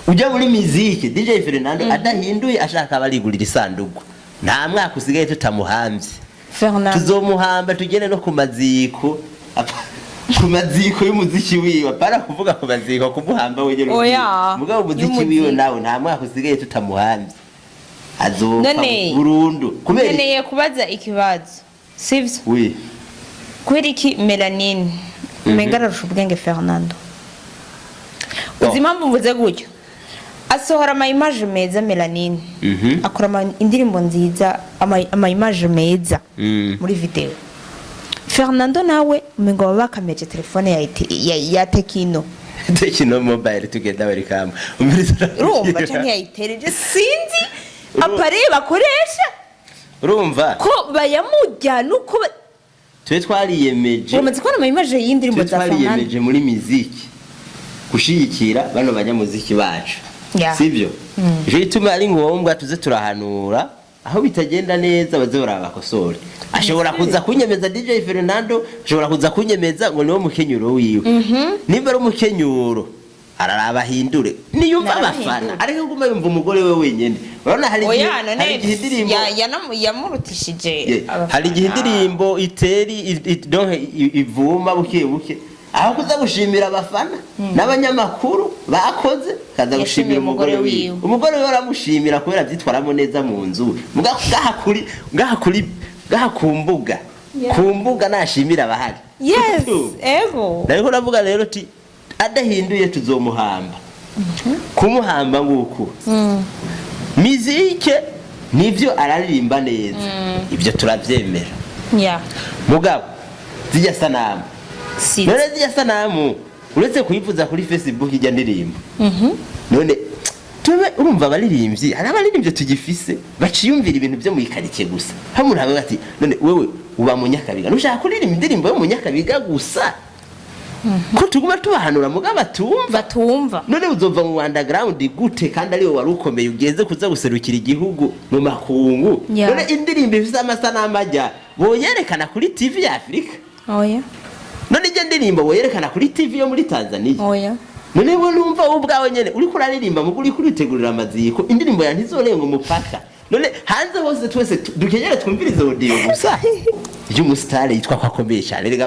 ujya muri miziki. DJ Fernando adahinduye, ashaka aba arigurira isanduku. Nta mwaka usigaye tutamuhamvye. Fernando. Tuzomuhamba, tugende no ku maziko, ku maziko y'umuziki wiwe. Apana kuvuga ku maziko kumuhamba wenyene. Oya, mugabo umuziki y'umuziki. wiwe nawe nta mwaka usigaye tutamuhamvye, azopfa None- burundu. Kubera iki? Nkeneye kubaza ikibazo, sivyo? Oui. Kubera iki Melanine umenga ararusha ubwenge Fernando? Bon. Uzi impamvu mvuze gutyo? Asohora ama image meza Melanine, akora indirimbo nziza, ama image meza muri video. Fernando nawe umengo baba bakameje telefone ya Tecno. Tecno Mobile, together welcome. Umviriza. Urumva canke yayitereje, sinzi appareil bakoresha. Urumva. Ko bayamurya nuko Twe twariyemeje. Uramaze kubona ama image y'indirimbo Twe za Fernando? twariyemeje muri miziki gushigikira bano banyamuziki bacu, sibyo? Ico gituma ari ngombwa tuze turahanura aho bitagenda neza, baze barabakosore. Ashobora kuza kunyemeza, DJ Fernando ashobora kuza kunyemeza ngo niwo mukenyuro wiwe. Nimba ari umukenyuro, araraba ahindure, niyumva abafana. Narabahindure. Ariko guma yumva umugore we wenyene. Urabona hari igihe Oya, none hari igihe indirimbo yamurutishije abafana. Hari igihe indirimbo iteri donc ivuma buke buke, aho kuza gushimira abafana n'abanyamakuru bakoze, kaza Yashimiye gushimira umugore umugore wiwe. wiwe. Umugore wiwe aramushimira kubera abyitwaramo neza mu nzu. Ngaha ku mbuga, ku mbuga nashimira abahari. Yes, ego. Nariko navuga rero ti adahinduye tuzomuhamba. Kumuhamba nguku, mizike nivyo araririmba neza, ibyo turavyemera. Mugabo zijya sanamu, Si. none zijya sanamu uretse kuyivuza kuri Facebook ijya ndirimbo, none tube urumva abaririmbyi, hari abaririmbyi tugifise baciyumvira ibintu byo mu ikaritsiye gusa. Hamwe umuntu avuga ati none wewe uba mu Nyakabiga, ntushaka kuririmba indirimbo yo mu Nyakabiga gusa, ko tuguma tubahanura mugabo batumva? Batumva. None uzova mu underground gute kandi ariwe wari ukomeye, ugeze kuza guserukira igihugu mu makungu? None indirimbo ifise amasanamu ajya boyerekana kuri TV ya Afurika? Oya. None ijya ndirimbo boyerekana kuri TV yo muri Tanzania? Oya. None we numva wowe ubwawe nyene uriko uraririmba, mugo uriko uritegurira amaziko, indirimbo ya ntizorenga umupaka. None hanze hose twese dukenyere twumvirize audio gusa y'umusitari yitwa ko akomeye cyane? Rega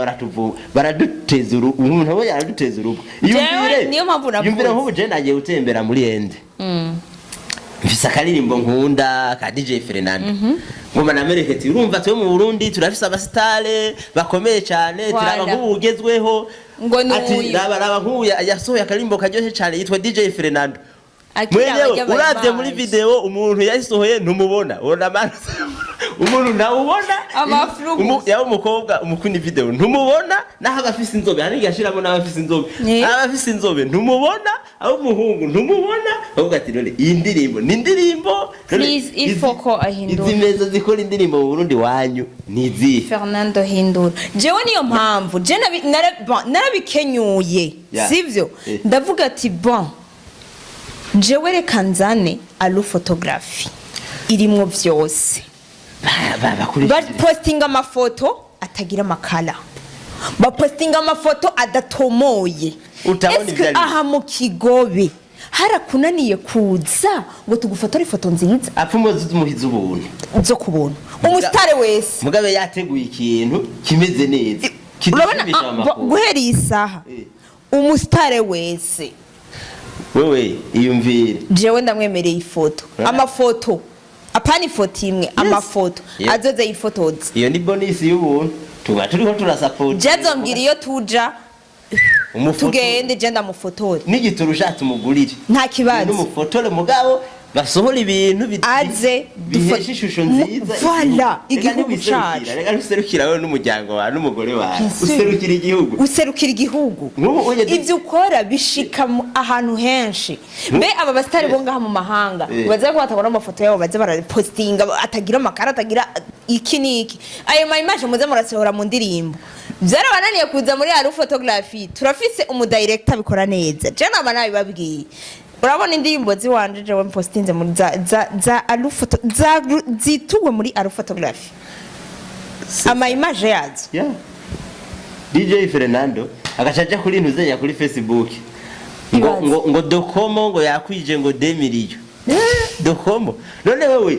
baraduteza urugo, umuntu aba yaraduteza urugo. Jewe niyo mpamvu navuze. Yumvire nk'ubu je nagiye gutembera muri ende, mfise akaririmbo nkunda ka DJ Fernando, ngoma namereke ati urumva twe mu Burundi turafise abasitare bakomeye cyane, turaba Rwanda. nk'ubu ugezweho. Ngo ni Ati uyu. raba, raba nk'ubu yasohoye akaririmbo karyoshye cyane yitwa DJ Fernando. Akira Mwenyewe abajya bari uravye muri bazi. video, umuntu yayisohoye ntumubona, ubona amaso umuntu ntawubona. Amafuru gusa. Yaba umukobwa umukunda video ntumubona, naho aba afise inzobe, hari igihe ashiramo n'abafise inzobe, aba afise inzobe ntumubona, aba umuhungu ntumubona. Ahubwo ati none iyi ndirimbo ni indirimbo? None Please, il faut ko ahindura. Izi meza zikora indirimbo mu Burundi wanyu ni izihe? Fernando, hindura. Jewe niyo mpamvu je bon, narabikenyuye, sivyo? Ndavuga ati bon, jewe reka nzane alu photography irimwo vyose. Bakoresheje Bapostinga amafoto atagira amakara, bapostinga amafoto adatomoye. Utabona Eske ivyo ari byo. aha mu Kigobe harakunaniye kuza ngo tugufotore ifoto nziza? Apfa umuzi umuhiza ubuntu. Zo kubuntu, umusitare wese. Mugabe yateguye ikintu kimeze neza Urabona, kidushimisha amakuru. guhera iyi saha, umusitare wese, Wewe iyumvire. jewe ndamwemereye ifoto. Urabona? Amafoto Apana ifoto imwe, amafoto. Azoze yifotoze. Iyo ni bonus y'ubuntu, tuba turiho turasapota. Je azombwira iyo tuja. Umufoto. Tugende, je ndamufotore. N'igitoro ushatse umugurire. Nta kibazo. N'umufotore, mugabo basohora ibintu Aze bihesha ishusho nziza. Voilà, Reka igihugu ntiwiserukira, cacu. Reka ntiwiserukira wowe n'umuryango wawe n'umugore wawe. Bien sûr. Userukira igihugu. Userukira igihugu. Nk'ubu unye Ibyo ukora bishika ahantu henshi. Mbe aba basitari bo ngaha mu mahanga baze ko batabona amafoto yabo, baze barapostinga atagira amakara, atagira iki n'iki, ayo ma image muze murasohora mu ndirimbo, byarabananiye kuza muri Aru Photography. Turafise umudirector abikora neza. Je naba nabibabwiye, urabona indirimbo ziwanje jewe mpostinze muri za Aru Photo za zituwe muri Aru Photography, ama image yazo. Yeah. DJ Fernando agaca aja kuri ntuzenya kuri Facebook ngo Ibaze. ngo Dokomo ngo yakwije ngo 2 millions. Dokomo, none wewe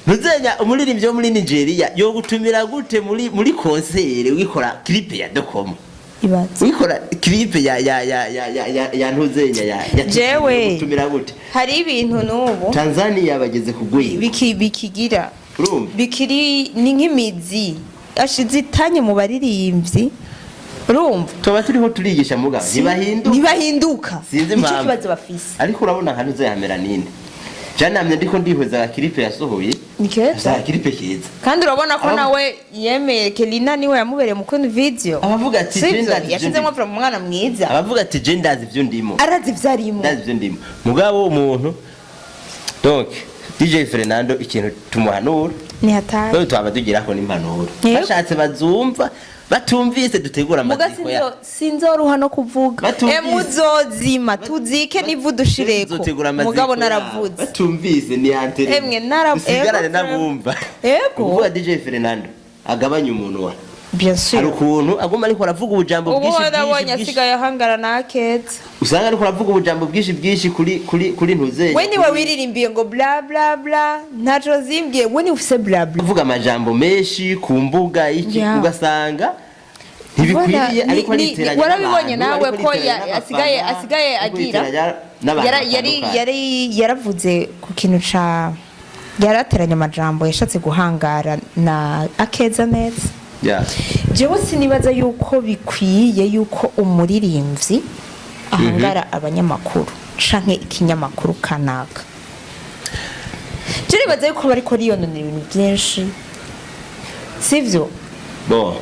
ntuzenya umuririmbyi wo muri Nigeria yo gutumira gute muri concert wikora clip ya Dokomo? Ibaze. Wikora clip ya ntuzenya ya Jewe. gutumira gute? Hari ibintu n'ubu Tanzania bageze ku rwego. Bikigira Urumva? bikiri ni nk'imizi ashize itanye mu baririmbyi, urumva? Tuba turiho turigisha, mugabo ntibahinduka. Ntibahinduka. Sinzi Nicyo impamvu. kibazo bafise. Ariko urabona nka ntuze ya Melanine, janamye ndiko ndihweza agakiripe yasohoye. Ni keza. Agakiripe keza. Kandi urabona ko nawe yemeye Kelina niwe yamubereye mu video. Abavuga ati Sivyo? je ndazi ivyo Yashizemo ndimo. from umwana mwiza. Abavuga ati je ndazi ivyo ndimo. Arazi ivyo arimo. Ndazi ivyo ndimo, mugabo umuntu, donc DJ Fernando ikintu tumuhanura, Ni hatari. wewe twaba tugirako n'impanuro. Yego. Bashatse bazumva, batumvise dutegura Muga amaziko ya sinzoruha no kuvuga. Batumvise. Muzozima tuzike n'ivu dushireko. Tuzotegura amaziko Mugabo yabo. naravuze. Batumvise ni antere. Emwe, usigarane ego, n'abumva. Ego. Ukuvuga DJ Fernando agabanya umunwa. Bien Hari sûr. ukuntu aguma ariko aravuga ubujambo Ubu bwinshi nabonye bwinshi bwinshi. asigaye ahangara na Keza. Usanga ariko aravuga ubujambo bwinshi bwinshi kuri ntuzenya. We niwe wiririmbiye ngo bla bla bla, ntaco zimbwiye, we niwe ufise bla bla. Kuvuga amajambo menshi ku mbuga iki, ugasanga ntibikwiriye, Voilà, ariko ariteranya warabibonye n'abantu, nawe ariko ko ariteranya n'abafana, asigaye ariko agira ariteranya n'abantu batandukanye. Yari yaravuze ku kintu ca yarateranye amajambo, yashatse guhangara na Akeza neza. Jewe sinibaza yuko bikwiye yuko umuririmbyi ahangara abanyamakuru canke ikinyamakuru kanaka. Je nibaza yuko bariko riyononera ibintu byinshi, sivyo? Bon.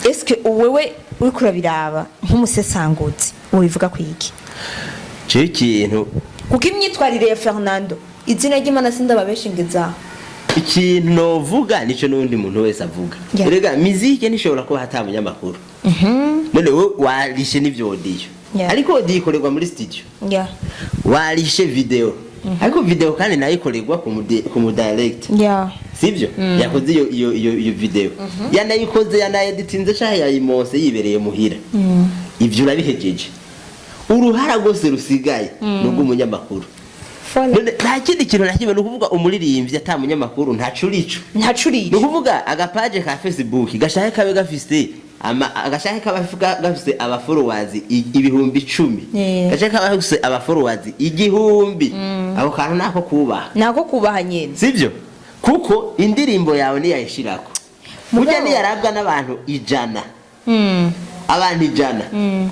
Eske wewe uriko urabiraba nk'umusesanguzi wobivuga ku iki? Jewe ikintu Kuko imyitwarire ya Fernando, izina ry'Imana sindababeshingiza. Ikintu novuga nico n'undi muntu wese avuga. Erega mizike ntishobora kuba hata munyamakuru. None wowe warishe n'ivyo audio, ariko audio ikorerwa muri studio. Warishe video, ariko video kandi nayo ikorerwa ku mu director. Sivyo? Yakoze iyo video, yanayikoze, yanayeditinze canke yayimose yibereye muhira. Ivyo urabihejeje, uruhara rwose rusigaye ni urw'umunyamakuru. None nta kindi kintu na kimwe, ni ukuvuga umuririmbyi ata munyamakuru ntaco urico. Ntacuriye. Ni ukuvuga agapaje ka Facebook gashake kabe gafise agashake kaba gafise abafollowers 10,000, gashake kaba gafise abafollowers 1,000, ako kantu nako kubaha. Nako kubaha nyene. Sivyo? Kuko indirimbo yawe niyayishirako burya niyarabwa n'abantu 100, abantu 100.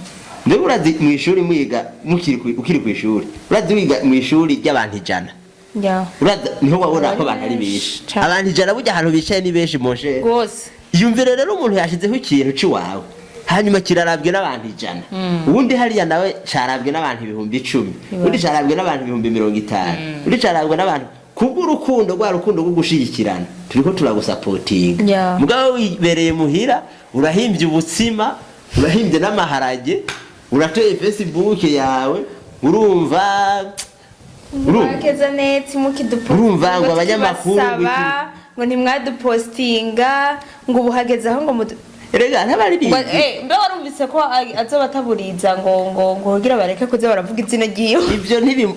Mbega urazi mu ishuri mwiga ukiri ku ishuri, urazi wiga mu ishuri ry'abantu 100, urazi niho wabona ko abantu ari benshi. Cane. Abantu 100 burya ahantu bicaye ni benshi moshe. Rwose. Yumvire rero umuntu yashizeho ikintu c'iwawe, hanyuma kirarabwe n'abantu 100, uwundi hariya nawe carabwe n'abantu 10,000, undi carabwe n'abantu 50,000, undi carabwe n'abantu kubw'urukundo, rwa rukundo rwo gushigikirana turiko turagusapotinga. Mugabo wibereye muhira, urahimbye ubutsima, urahimbye n'amaharage, uratoye Facebook yawe, urumva Mwakeza neza mukidupostinga. Urumva ngo abanyamakuru ngo ntimwadupostinga, ngo ubu hageze aho ngo Erega ntabaririmbyi. Mbe warumvise ko azoba ataburiza ngo kugira bareke kuza baravuga izina ryiwe?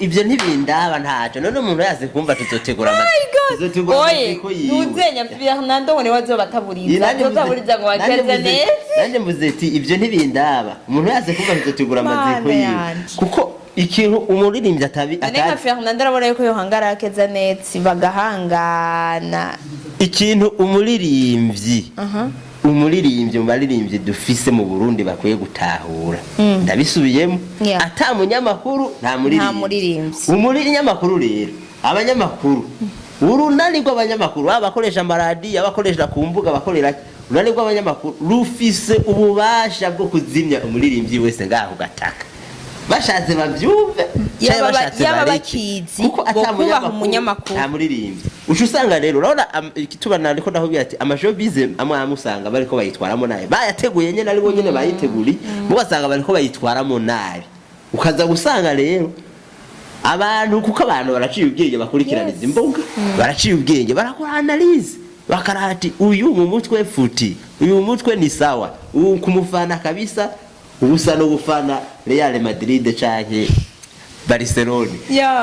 Ivyo ntibindaba ntaco. None umuntu yaze kumva tuzotegura My God! tuzotegura Oye, amaziko yiwe. ntuzenya Fernando ngo niwe azoba ataburiza, Nanjye azotaburiza ngo nanjye wakeze neza. Nanjye mvuze ati ibyo ntibindaba, umuntu yaze kumva tuzotegura Mana amaziko yiwe. yanje. Kuko Ikintu umuririmbyi atabi None nka atazi Fernando arabona yuko yohangara akeza neza bagahangana. Ikintu umuririmbyi mu baririmbyi dufise mu Burundi bakwiye gutahura, ndabisubiyemo, ata munyamakuru nta muririmbyi. Nta muririmbyi. Umunyamakuru rero, abanyamakuru, urunani rw'abanyamakuru, baba abakoresha amaradiyo, abakoresha ku mbuga, abakorera, urunani rw'abanyamakuru rufise ububasha bwo kuzimya umuririmbyi wese ngaho gataka, bashatse bavyumve canke bashatse yaba bareke. bakizi, Kuko ata bo kubaha munyamakuru, umunyamakuru. nta muririmbyi. Uca usanga rero urabona igituma nariko ndakubwira ati amashowbiz amwe amwe usanga bariko bayitwaramo nabi, bayateguye nyene, ari bo nyene bayiteguriye, mugasanga bariko bayitwaramo nabi, ukaza gusanga rero abantu, kuko abantu baraciye ubwenge, bakurikirana izi mbuga, baraciye ubwenge, barakora analyse, bakarati uyu mu mutwe futi, uyu mu mutwe ni sawa, uyu kumufana kabisa ubusa no gufana Real Madrid canke Barcelona.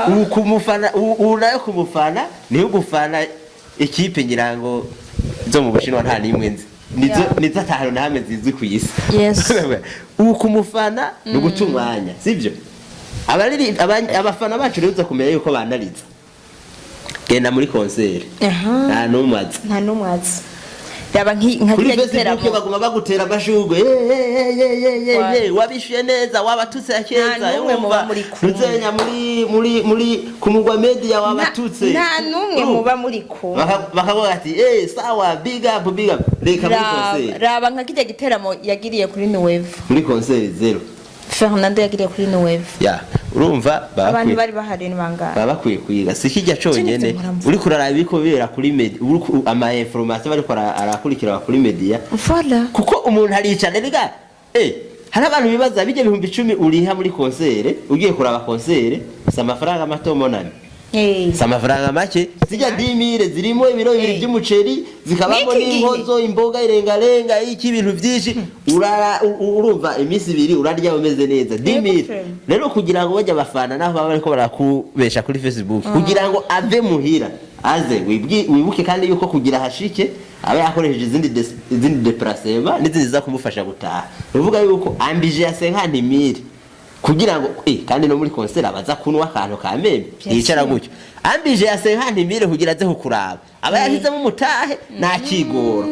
Ubu kumufana, ubu nayo kumufana niyo gufana ikipe ngira ngo zo mu Bushinwa nta nimwe nzi, nizo nizo atanu na hamwe zizwi ku isi. Ubu kumufana ni uguta umwanya, sibyo? Abafana bacu rero uza kumenya yuko banariza genda muri concert, nta n'umwe aza. Nta n'umwe azi. Raba nka Kuri kirya Facebook giteramo. baguma bagutera amashurwe. "Eh, eh, eh, eh, eh, eh, wabishuye neza, wabatutse akeza." Nta n'umwe muba muri kumwe. Ruzenya muri ku mugwa media, wabatutse. Nta n'umwe muba muri kumwe. Bakavuga ati "Eh, sawa, big up, big up." Reka muri concert. Raba nka kirya giteramo yagiriye kuri Nueva. Muri concert zero. Fernando yagiriye kuri Nueva. Ya, urumva Abantu bakwiye bari bahari ni bangahe? Baba bakwiye kwiga, si kijya conyene. Icyo nivyo. Uriko uraraba ibiko bibera kuri media, ama information bariko arakurikira kuri media, Voilà. kuko umuntu aricara rega, hari abantu bibaza bijya 10,000 uriha muri concert ugiye kuraba concert, si amafaranga mato monami, si amafaranga make. Zijya 10 000 zirimo ibiro 2 by'umuceri, zikabamo N'iki gihe. n'impozo, imboga, irengarenga, iki, ibintu byinshi. Urara urumva iminsi 2 urarya umeze neza, 10 000. Frère. Rero kugira ngo bajya abafana naho baba bariko barakubesha kuri Facebook, kugira ngo ave muhira aze, wibuke kandi yuko kugira hashike aba yakoresheje izindi déplacement n'izindi ziza kumufasha gutaha. Uvuga yuko ambije ya 50 000 kugira ngo kandi no muri concert abaza kunywa akantu ka meme, Bien yicara sûr. gutyo, ambije ya 50 000 kugira aze kukuraba, aba yashyizemo umutahe ntakigora.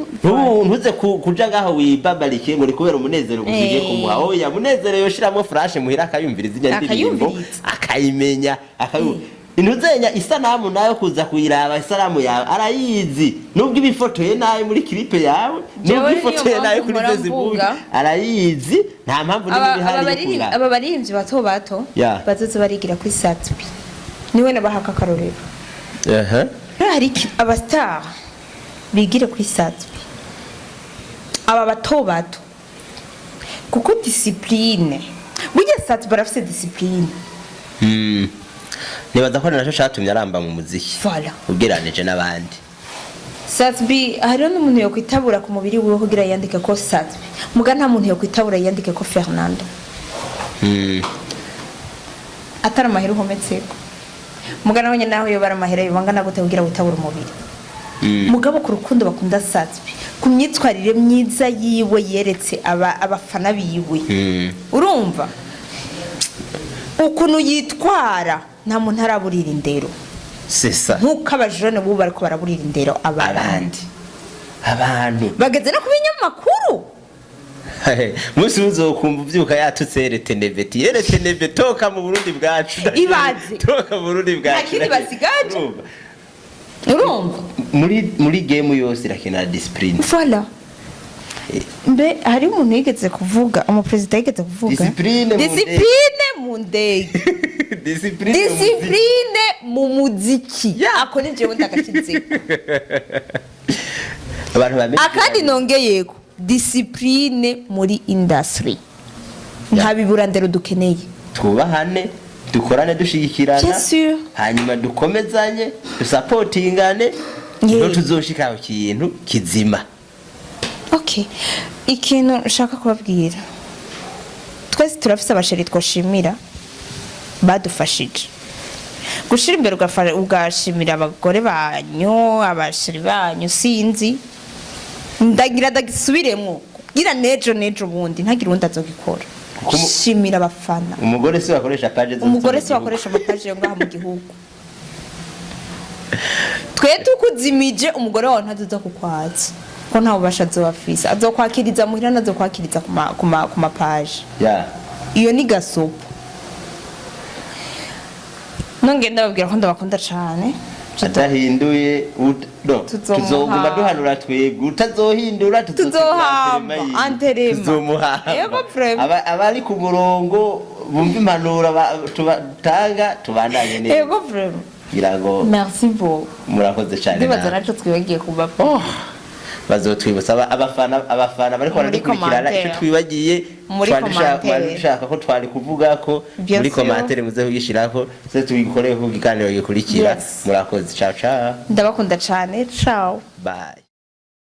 Ntuze kuja ngaho wibabarike ngo ni kubera umunezero gusa ugiye kumuha. Oya, munezero yoshiramo flash muhira akayumviriza ijya ndirimbo, Akayumviriza. akayimenya, akayu intuzenya isanamu nayo kuza kuyiraba, isanamu yawe arayizi nubwo ibifotoye nabi muri clip yawe, nubwo Jewe niyo ifotoye nabi mpamvu kuri mpora Facebook, mvuga. arayizi, nta mpamvu n'imwe ihari yo kuyiraba. Aba baririmbyi bato bato bazoze barigira kuri Sat-B, niwe nabahaka akarorero. Rero hari abastar bigire kuri Sat-B, aba bato bato, kuko discipline, burya Sat-B barafise discipline. Nibaza ko ari naco catumye aramba mu muziki Voilà. ugereranije n'abandi. Sat-B, hariho n'umuntu yokwitabura ku mubiri wiwe kugira yandike ko Sat-B, muga nta muntu yokwitabura yandike ko Fernando atari amahera uhometseko. Muga nawe nyene naho yoba ari amahera yobangana gute kugira witabure umubiri, mugabo ku rukundo bakunda Sat-B, ku myitwarire myiza yiwe yeretse abafana biwe, urumva ukuntu yitwara, nta muntu araburira indero C'est ça. nk'uko abajene bubu bariko baraburira indero abandi. Abandi abantu Bageze no ku binyamakuru. Munsi uzokumva uvyuka yatutse ereteneve, ereteneve toka mu Burundi bwacu. Ibaze. Toka mu Burundi bwacu. Nta kindi basigaje. Urumva? Urumva. Muri game yose irakenera discipline. Voilà. Mbe hari umuntu yigeze kuvuga, umuperezida yigeze kuvuga Discipline mu ndege. Discipline mu ndege. Discipline mu muziki. Discipline mu muziki, ako ni jewe ndagashizeko. Abantu bamenye. Akandi nongeyeko, discipline muri industry, nta biburandero dukeneye. Twubahane, dukorane, dushigikirana, Bien sûr. hanyuma dukomezanye, dusapotingane, niho tuzoshika ku kintu kizima. Okay, ikintu nshaka kubabwira, twese turafise abachéri twashimira badufashije gushira imbere, ugashimira abagore banyu, abachéri banyu. Sinzi, ndagira ndagisubiremwo kugira nejo nejo bundi ntagire uwundi azogikora. Shimira abafana. Umugore si bakoresha page zose Umugore zo si mu gihugu. wakoresha amapaje yo ngaha mu gihugu. Twe tukuzimije, umugore wawe ntazoza kukwatsa, ko nta bubasha azoba afise. Azokwakiriza muhira, ntazokwakiriza ku mapaje. Iyo ni gasopo. Nongeye ndababwira ko ndabakunda cane. Adahinduye no, Tuzomuha. tuzoguma duhanura twebwe. Utazohindura, Tuzohamba, enterrement. tuzomuhamba. Yego, vraiment. Abari ku murongo bumva impanuro tanga, tubandanye neza. Yego, vraiment. Kugira ngo Merci beaucoup. Murakoze cyane. Ndibaza Nawe. naco twibagiye kuba. Oh, bazotwibutsa abafana bariko Muri baradukurikirana icyo commentaire. twibagiye. Muri Twari commentaire. dushaka ko twari kuvuga ko Bien muri sûr. commentaire muze kugishirako, tuze tubikore ku kiganiro gikurikira. Yes. Murakoze, ciao ciao. Ndabakunda cane, ciao. Bye.